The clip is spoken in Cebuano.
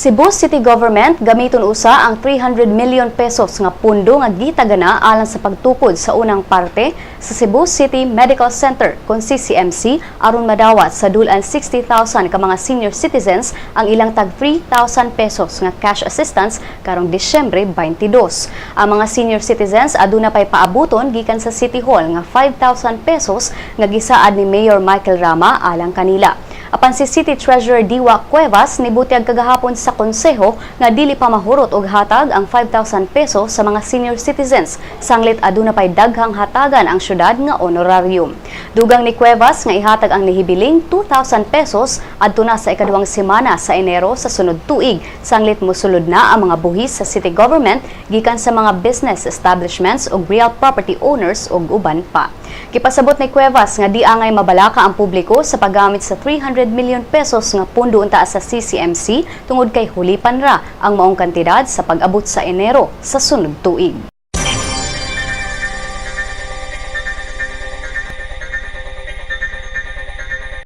Cebu City Government gamiton usa ang 300 million pesos nga pundo nga gitagana alang sa pagtukod sa unang parte sa Cebu City Medical Center kon CCMC aron madawat sa dul-an 60,000 ka mga senior citizens ang ilang tag 3,000 pesos nga cash assistance karong Disyembre 22. Ang mga senior citizens aduna pay paabuton gikan sa City Hall nga 5,000 pesos nga gisaad ni Mayor Michael Rama alang kanila. Apan si City Treasurer Diwa Cuevas nibutyag kagahapon sa konseho nga dili pa mahurot og hatag ang 5,000 pesos sa mga senior citizens sanglit aduna pay daghang hatagan ang syudad nga honorarium. Dugang ni Cuevas nga ihatag ang nihibiling 2,000 pesos adto na sa ikaduhang semana sa Enero sa sunod tuig sanglit mosulod na ang mga buhis sa city government gikan sa mga business establishments ug real property owners ug uban pa. Gipasabot ni Cuevas nga di angay mabalaka ang publiko sa paggamit sa 300 million pesos nga pundo unta sa CCMC tungod kay hulipan ra ang maong kantidad sa pag-abot sa Enero sa sunod tuig.